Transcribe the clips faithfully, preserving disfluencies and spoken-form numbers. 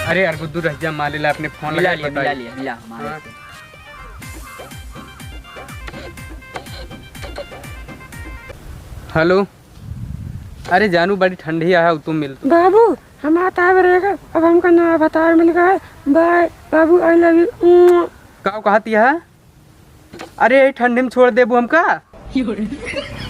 अरे यार गुड्डू, रह जा, माँ ले ला, अपने फोन मिला लगा के लिया, बताई। मिला लिया, मिला, माँ हाँ। ले। हेलो, अरे जानू, बड़ी ठंडी है, तू मिल। बाबू, हम आता है बरेगा, अब हमका नया भतार मिल गया है। बाय बाबू, I love you। का कहत यह? अरे, यही ठंडी में छोड़ देबू हमका?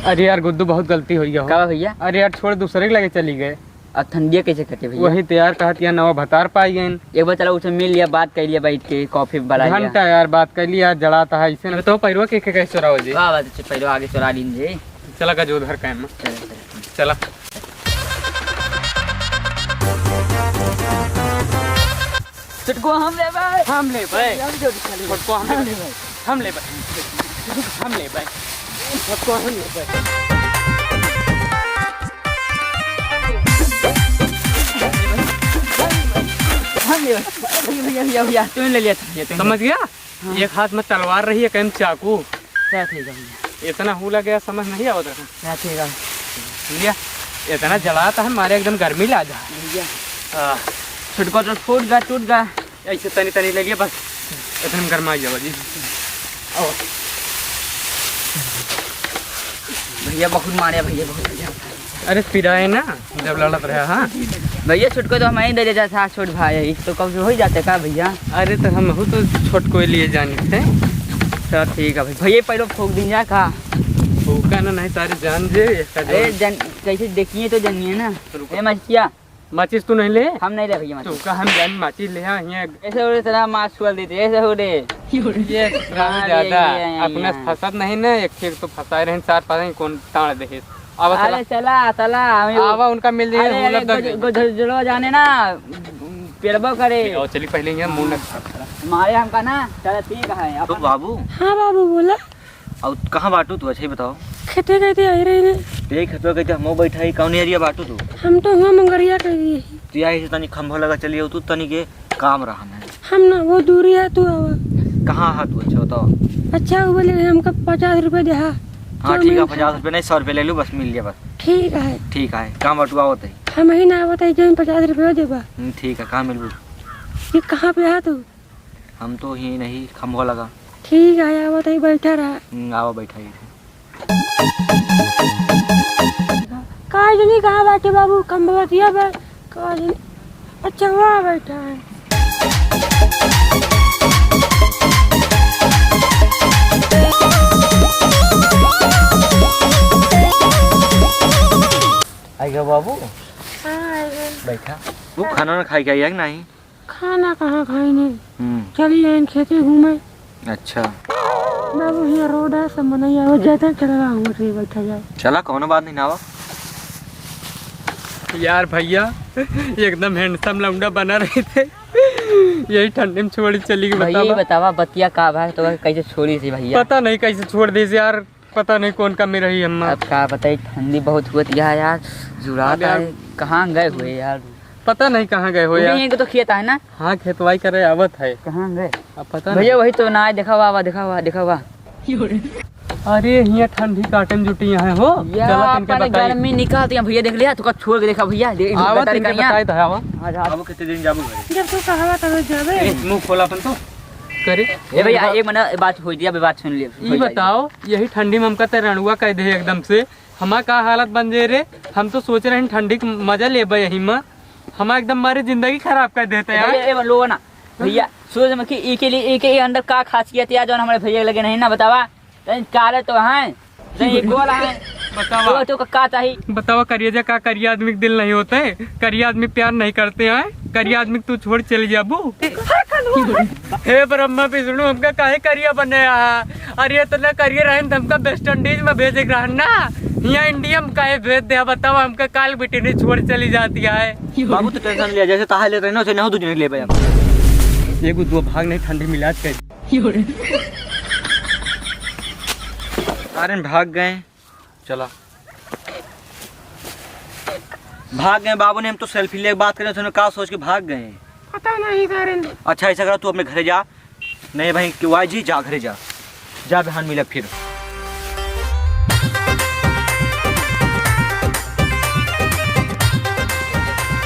अरे यार गुड्डू, बहुत गलती हो गया हो। का भैया? अरे यार, छोड़, दूसरे के लगे चली गए। अब ठंडिया कैसे कटे भैया? वही तो यार, कहत यहाँ नवा भतार पाई गए। एक बार चला उसे मिल लिया, बात कर लिया बैठ के, कॉफी बना लिया। घंटा यार बात कर लिया, जड़ाता है ऐसे ना। तो पैरवा के, के कैसे चोराओ जी? वाह, वाह, तो पैरवा आगे चोरा लीन जी। चला का जो उधर कायम। चला, चला। चला। छुटको हम लेबै। हम लेबै। हम जोड़ी खाली। छुटको हम हम लेबै। लेबै। हम लेबै। हम लेबै। छुटको हम लेबै। हम लेबै। भैया, भैया, भैया, भैया, तूने ले लिया, भैया, तूने। समझ गया? हाँ। एक हाथ में तलवार रही है, कहीं चाकू। क्या ठीक है भैया? इतना हुला गया, समझ नहीं आवत रहा। क्या ठीक है? भैया, इतना जलाता है, मारे एकदम गर्मी ला जा। भैया। हाँ। छुटको तो फूट गा, टूट गा। ऐसे तनी तनी ले लिया बस, इतने में गरमा जाओ जी। आओ। भैया बहुत मारे भैया, बहुत भैया। अरे पिराए ना, जब लड़त रहा, हाँ। भैया छुटको तो हम ही दे देता था, छोट भाई है, तो कब से हो ही जाते का भैया? अरे तो हम हो तो छोट को लिए जानी थे। चलो ठीक है भाई, भैया पहले फूक दिन जा का। फूका ना, नहीं सारी जान जे, इसका जो अरे जन, कैसे देखिए तो जानिए ना। रुको। ए मचिया, माचिस तू नहीं ले? हम नहीं ले भैया माचिस। तू का हम जान माचिस ले आ, हियां। ऐसे हो रे, तेरा मास्क खोल देते, ऐसे हो रे। ये हाँ, ज्यादा ये, ये, ये, अपने ये। फंसत नहीं ना, एक ठेक तो फंसाए रहे, चार पाँच कौन ताड़ दे। आवा, अरे चला। चला, चला, हम आवा, उनका मिल जाए, अरे, हम अरे, लोग दर्द गोज-, गोजरवा जाने ना, पेड़बो करे। आओ, चली पहले यहाँ मुंह ना। मारे हमका ना, चला ठीक है। तो अपन बाबू। हाँ बाबू, बोला। अउ कहाँ बाटू तू, अच्छा ही बताओ। खेते गए थे, आई रही ने। ते खेतवा गए थे, हमहू बैठा ही, कौन एरिया बाटू तू? हम तो हुआ मंगरिया के लिए। तू यहाँ से तनी खंभो लगा चलिए, तू तनी के काम रहा है। हम ना, वो दूरी है, तू आवा। कहाँ है तू, अच्छा बताओ। अच्छा, वो बोले, "हमका पचास रुपये दे, हाँ।" हाँ, तो ठीक है, मैं पचास रुपये नहीं, सौ रुपये ले लूँ, बस मिल गया बस। ठीक है। ठीक है, कहाँ बाटू आवत है? हम ही ना आवत है, जो पचास रुपये देबा। हम्म, ठीक है, कहाँ मिलबू? ये कहाँ पे है तू? हम तो ही नहीं, खंभवा लगा। ठीक है, आवत ही, बैठा रहा। हम्म, आवा, बैठा ही। का जनी कहाँ बाटे बाबू, खंभवा बतिया बा। का जनी, अच्छा, वहाँ बैठा है। आइगा बाबू। हाँ, आइगा। बैठा। वो खाना ना खाई के आइया कि नहीं? खाना कहाँ खाई नहीं। हम्म। चली आइन खेते घूमे। अच्छा। बाबू, हियाँ रोड है, सब मनई आवत जाता, चला हम उठे बैठा जाए। चला, कौनो बात नहीं, ना आवा। यार भैया, एकदम handsome लौंडा बना रहे थे, यही ठंडी में छोड़ी चली गई, भैया, बतावा। बतावा, बतिया का भाई, तो कैसे छोड़ी थी भैया? पता नहीं कैसे छोड़ दी यार। पता नहीं कौन कमी रही अम्मा। अब का बताई, ठंडी बहुत हुआ थी यार, जुड़ाता अब यार है। कहाँ गए हुए यार? पता नहीं कहाँ गए हो उधर यार। यहीं को तो खेत है ना? हाँ, खेतवाई करे आवत है। कहाँ गए? अब पता भैया नहीं। वही तो ना है, देखा हुआ, देखा हुआ, देखा हुआ। अरे, हियाँ ठंडी काटे में जुटी यहाँ हो। यार, चला, तनके अपने बताई। घर में निकालते हैं भैया, देख लिया, तो छोड़ के देखा भैया, दे-, आवा, बताई तनके कहीं बताई तो आवा। हाँ, जा। अब कितने दिन जाबू घरे? जब तू कहावा तब जाबे। ए, मुंह खोला अपन तो। करे। ए भैया, एक मिनट, बात हो दिया, अबे बात सुन ले, ई बताओ, यही ठंडी में हमका ते रणुआ कह दे एकदम से। हमार का हालत बन जाए रे? हम तो सोच रहे हैं ठंडी के मजा लेबे यही में। हमार एकदम मारे जिंदगी खराब कर देते यार। भैया, ए लोगों ना, भैया, सोच में कि ई के लिए, ई के अंदर का खासियत है, जौन हमारे भैया के लगे नहीं ना, बतावा। तनी काले तो हैं, तनी गोल हैं। बतावा। तो, तो का चाही? बतावा, करिया जा का, करिया आदमी के दिल नहीं होते? करिया आदमी प्यार नहीं करते हैं? करिया आदमी के तू छोड़ चल जाबू? हे ब्रह्मा विष्णु, हमका काहे करिया बने आ? अरे इतना करिया रहन त हमका वेस्ट इंडीज में भेजे के रहन ना, यहाँ इंडिया में काहे भेज दे? बतावा, हमका काल बिटिनी छोड़ चली जाती है। बाबू तो टेंशन लिया, जैसे ताहा ले रहे ना, वैसे नहीं दू जने लेबे हम। एगो दो भाग नहीं, ठंडी मिलाज कर। अरे भाग गए, चला। भाग गए बाबू ने, हम तो सेल्फी लेके बात करें, उसने का सोच के भाग गए। पता नहीं सर। अच्छा ऐसा करा, तू अपने घरे जा। नहीं भाई, क्यों आई जी, जा घरे जा, जा बिहान मिलब फिर।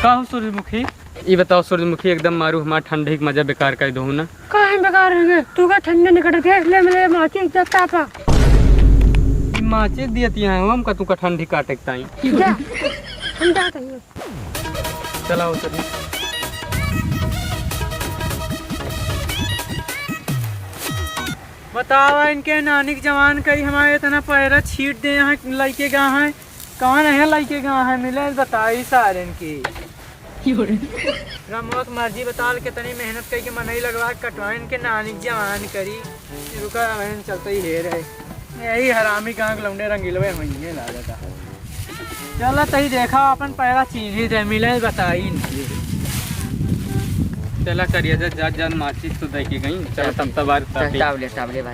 का हो सूरजमुखी? ई बताओ सूरजमुखी, एकदम मारू हमार ठंडी के मजा बेकार कर दो ना। काहे बेकार होंगे? तू का ठंडी निकट गैस ले मिले माचिस जब तापा। ई माचिस दियत यहाँ हम का तू का ठंडी काटे के ताई। जा, हम जात हई। चलाओ चलिए। बतावा इनके नानी के जवान करी हमारे इतना पैरा छीट दे यहाँ लइके गा है। कौन है लइके गा है मिले बताई सारन की। रमुआ के मर्जी बताल कितनी मेहनत करी के मनई लगवा के कटवाइन के नानी के जवान करी। रुका बहन चलते ही हेर है। यही हरामी कहाँ के लौंडे रंगीलवे होइए लागत है। चला तही देखा अपन पैरा चीन्ही दे मिले बताई इनके। चला करिया जा, जा, जा माचिस तो दे के गई। चला तब तब बार चल, तापी। टावले, टावले भाई।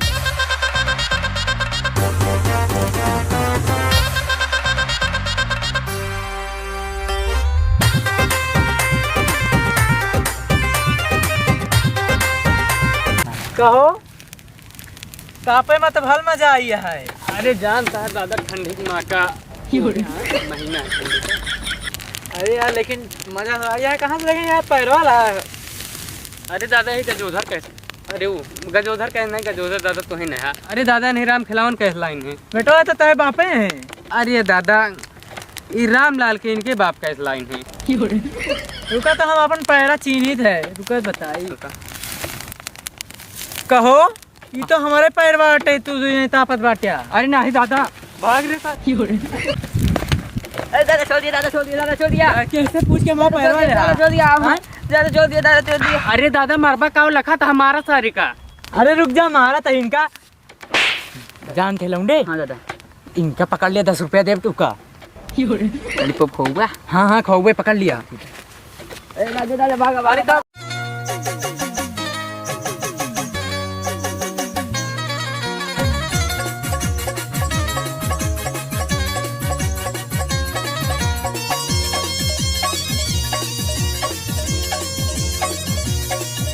कहो, तापे में तो भल मजा आई है। अरे जानता है दादा, ठंडी की माँ का क्यों रे? महीना है ठंडी का। अरे यार, लेकिन मजा तो आ गया है। कहाँ से देखें यार, पैरवा ला है। अरे दादा, ये गजोधर कैसे? अरे वो गजोधर कैसे नहीं, गजोधर दादा तो है नया। अरे दादा, नहीं राम खिलावन कैसे लाइन है? बेटवा तो तय बापे हैं। अरे दादा, ये रामलाल के इनके बाप कैसे लाइन है? रुका तो हम अपन पैरा चीन्हित है, रुका बताई। रुका। कहो, ई तो हमारे पैर बाटे, तू जो यहीं तापत बाट्या। अरे नाही दादा। भाग रे साथ। अरे दादा छोड़ दिया, दादा छोड़ दिया, दादा छोड़ दिया। कैसे पूछ के माँ पैर दादा, वाले दादा छोड़ दिया, हम हाँ? दादा छोड़ दिया, दादा छोड़ दिया। अरे दादा, मरबा का लखा था हमारा सारे का। अरे रुक जा, मारा था इनका। जान थे लौंडे। हाँ दादा। इनका पकड़ लिया, दस रुपया देब तू का। लॉलीपॉप खाऊंगा। हाँ, हाँ, खाऊबे, पकड़ लिया। ए, दादा, दादा, भागा, भागा।